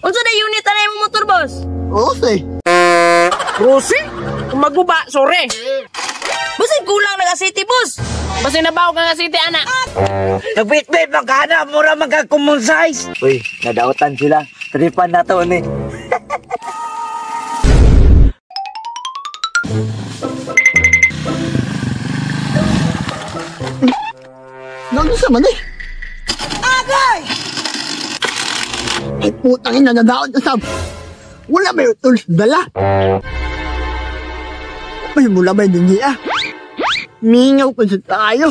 Unsa na unit ana imong motor, boss? Rose. Rose? Maguba, sorry. Boss, kulang na city, boss. Basta nabaw ka nga city, ana. Nagbitbit man ka na, mura man ka common size. Uy, nadautan sila. Tripan na to ni. Nandun sa man eh. Agay! Ay putang ina, nadaot na sab. Wala may tools dala. May mula may dingi ah. Mingaw pa sa tayo.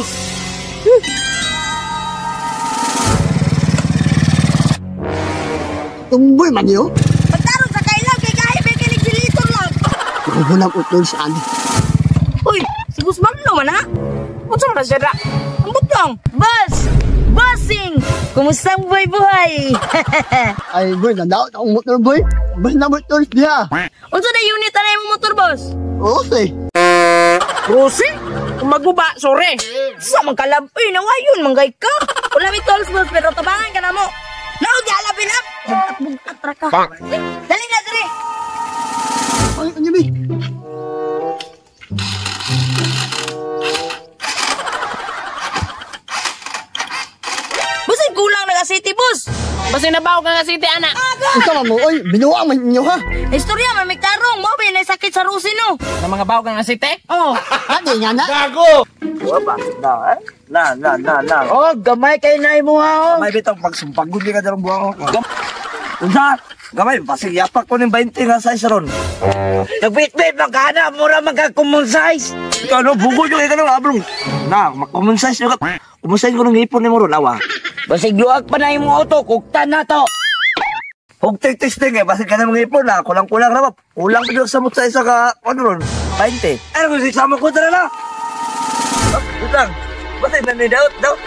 Tumboy man yun. Pagtarong sa kailaw, kay kahit may kilig silito lang. Wala ko tools ani. Uy, si Guzman no man ha? Unsa man na siya da? Ambot lang. Boss! Bossing! Kumusta ang buhay-buhay? Ay boy, nadaot akong motor boy. Basta na mo tools diha. Unsa na unit ana imong motor, boss? Rose. Rose? Maguba, sorry. Sa man kalab, uy, nawayon manggay ka. Wala may tools, boss, pero tabangan ka na mo. Naog, alapin up. Bugtat, ra ka. Dali na, dali. Ay, ano ba? Boss, ay kulang na ka city, boss. Basta nabaw ka nga city, ana. Unsa man mo, oy, binuang man ninyo ha. Istorya, man may tarong. Mo ba yun ay sakit sa Rusi, no? Na mga baw ka nga city? Oo. Ano nga na? Wa na, eh? Na, na, na, na. Oh, gamay kay na imo ha. Gamay bitong pagsumpagod ni ka darong buwang. Unsa? Gamay basig yapak ko ning 20 nga size ron. Nagbitbit man ka na, mura man ka common size. Ikaw no bugod yung ikaw ablong. Na, common size ka. Common size ko nung ipon nimo ron awa. Basig luag pa na imong auto, kugtan na to. Hugtay testing eh, basig ka na mga ipon na, kulang-kulang na ba? Kulang pa sa sa isa ka, ano ron? 20. Ano kung sisama ko tara na? Utang, basig na ni daot, daot.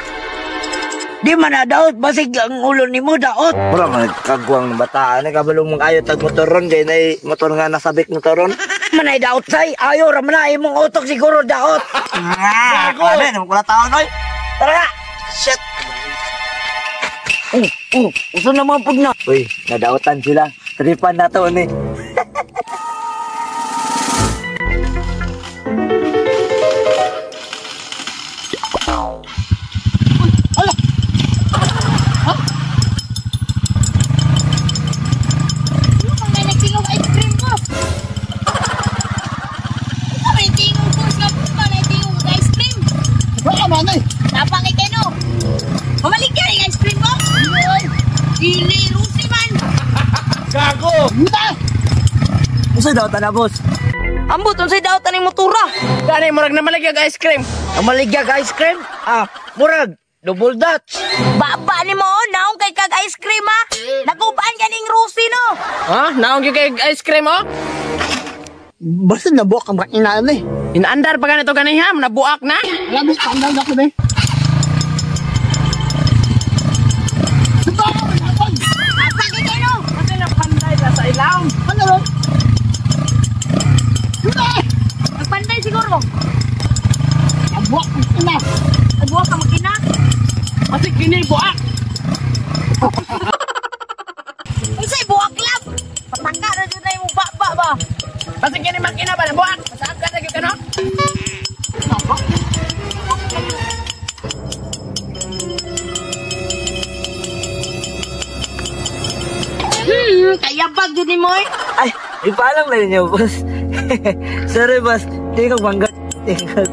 Di man na daot, basig ang ulo ni mo daot. Wala man kagwang ng bataan, eh, kabalong mong ayaw tag motor ron, kaya na motor nga nasabik motor ron. Manay daot say, ayaw raman na imong utok siguro daot. Ah, kala, naman kula taon, oy. Tara na! Shit! Oh, uso naman pud na. Uy, nadautan sila. Tripan na to ni. Ala. Ha? Ano may nagtingog ice cream ko? Ano may tingog boss nga po ba? Nagtingog ice cream? Wala man eh. Napangit kayo, no? Pamaligyan yung ice cream ko? Dili, Rusi man! Gago! Buta! Unsay daotan na, boss? Ambot, unsay daotan ning motora? Gani, murag na malagyag ice cream. Ang maligyag ice cream? Ah, murag, double dutch. Baba ni mo, naong kay kag ice cream, ha? Nagubaan ka ning Rusi, no? Ha? Naong kay ice cream, oh? Basta nabuak ang makinaan eh. Inaandar pa ganito ganiham, nabuak na. Alam mo, tandaan ako eh. Kasi napanday ka sa ilaw. Ano ron? Nagpanday siguro. Nabuak ang ina. Nabuak ang makina? Kasi kini buak. Unsay buak lab? Pataka na dyan na yung baba ba? Kasi kini makina ba? Nabuak? Masaab ka na gyud ka no? Kaya bag yun ni Moy. Ay, ipaalam na ninyo, boss. Sorry, boss. Tingog mangga. Tingog.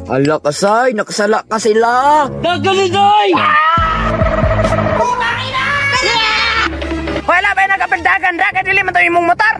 Ala kasay, nakasala ka sila. Nagaliday! Wala ba nagapildagan ra kay dili man to imong motor?